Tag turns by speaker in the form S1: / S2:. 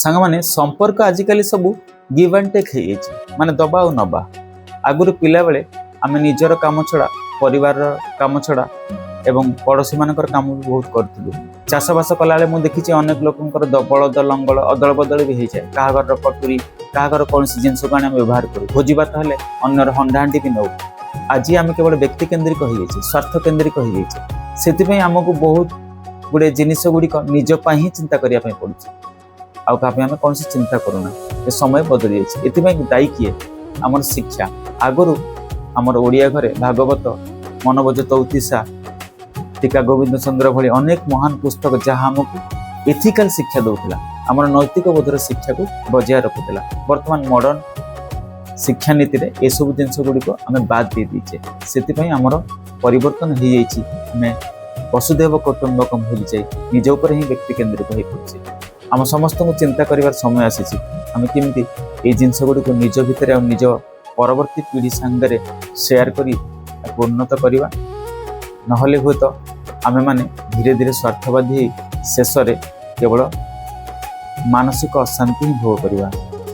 S1: ସାଙ୍ଗମାନେ, ସମ୍ପର୍କ ଆଜିକାଲି ସବୁ ଗିଭ୍ ଆଣ୍ଡ ଟେକ୍ ହେଇଯାଇଛି, ମାନେ ଦବା ଆଉ ନବା। ଆଗରୁ ପିଲାବେଳେ ଆମେ ନିଜର କାମ ଛଡ଼ା, ପରିବାରର କାମ ଛଡ଼ା ଏବଂ ପଡ଼ୋଶୀମାନଙ୍କର କାମ ବି ବହୁତ କରୁଥିଲୁ। ଚାଷବାସ କଲାବେଳେ ମୁଁ ଦେଖିଛି, ଅନେକ ଲୋକଙ୍କର ବଳଦ ଲଙ୍ଗଳ ଅଦଳ ବଦଳ ବି ହେଇଯାଏ। କାହା ଘରର କଟୁରୀ, କାହା ଘର କୌଣସି ଜିନିଷକୁ ଆଣି ଆମେ ବ୍ୟବହାର କରୁ। ଭୋଜି ଭାତ ହେଲେ ଅନ୍ୟର ହଣ୍ଡାହାଣ୍ଡି ବି ନେଉ। ଆଜି ଆମେ କେବଳ ବ୍ୟକ୍ତି କେନ୍ଦ୍ରିକ ହେଇଯାଇଛେ, ସ୍ୱାର୍ଥ କେନ୍ଦ୍ରିକ ହେଇଯାଇଛେ। ସେଥିପାଇଁ ଆମକୁ ବହୁତ ଗୁଡ଼ିଏ ଜିନିଷ ଗୁଡ଼ିକ ନିଜ ପାଇଁ ହିଁ ଚିନ୍ତା କରିବା ପାଇଁ ପଡୁଛି। ଆଉ କାହା ପାଇଁ ଆମେ କୌଣସି ଚିନ୍ତା କରୁନା। ଏ ସମୟ ବଦଳି ଯାଇଛି। ଏଥିପାଇଁ ଦାୟୀ କିଏ? ଆମର ଶିକ୍ଷା। ଆଗରୁ ଆମର ଓଡ଼ିଆ ଘରେ ଭାଗବତ, ମନବୋଧ ଚଉତିଶା, ଟୀକା ଗୋବିନ୍ଦ ଚନ୍ଦ୍ର ଭଳି ଅନେକ ମହାନ ପୁସ୍ତକ, ଯାହା ଆମକୁ ଏଥିକାଲ ଶିକ୍ଷା ଦେଉଥିଲା, ଆମର ନୈତିକ ବୋଧର ଶିକ୍ଷାକୁ ବଜାୟ ରଖୁଥିଲା। ବର୍ତ୍ତମାନ ମଡର୍ଣ୍ଣ ଶିକ୍ଷାନୀତିରେ ଏସବୁ ଜିନିଷ ଗୁଡ଼ିକ ଆମେ ବାଦ ଦେଇ ଦେଇଛେ। ସେଥିପାଇଁ ଆମର ପରିବର୍ତ୍ତନ ହେଇଯାଇଛି। ଆମେ ବସୁଧୈବ କୁଟୁମ୍ବକମ୍ ଭୁଲି ଯାଇ ନିଜ ଉପରେ ହିଁ ବ୍ୟକ୍ତି କେନ୍ଦ୍ରିକ ହେଇପଡ଼ୁଛେ। ଆମ ସମସ୍ତଙ୍କୁ ଚିନ୍ତା କରିବାର ସମୟ ଆସିଛି, ଆମେ କେମିତି ଏଇ ଜିନିଷ ଗୁଡ଼ିକୁ ନିଜ ଭିତରେ ଆଉ ନିଜ ପରବର୍ତ୍ତୀ ପିଢ଼ି ସାଙ୍ଗରେ ସେୟାର କରି ତାକୁ ଉନ୍ନତ କରିବା। ନହେଲେ ହୁଏତ ଆମେମାନେ ଧୀରେ ଧୀରେ ସ୍ୱାର୍ଥବାଦୀ ହେଇ ଶେଷରେ କେବଳ ମାନସିକ ଅଶାନ୍ତି ହିଁ ଭୋଗ କରିବା।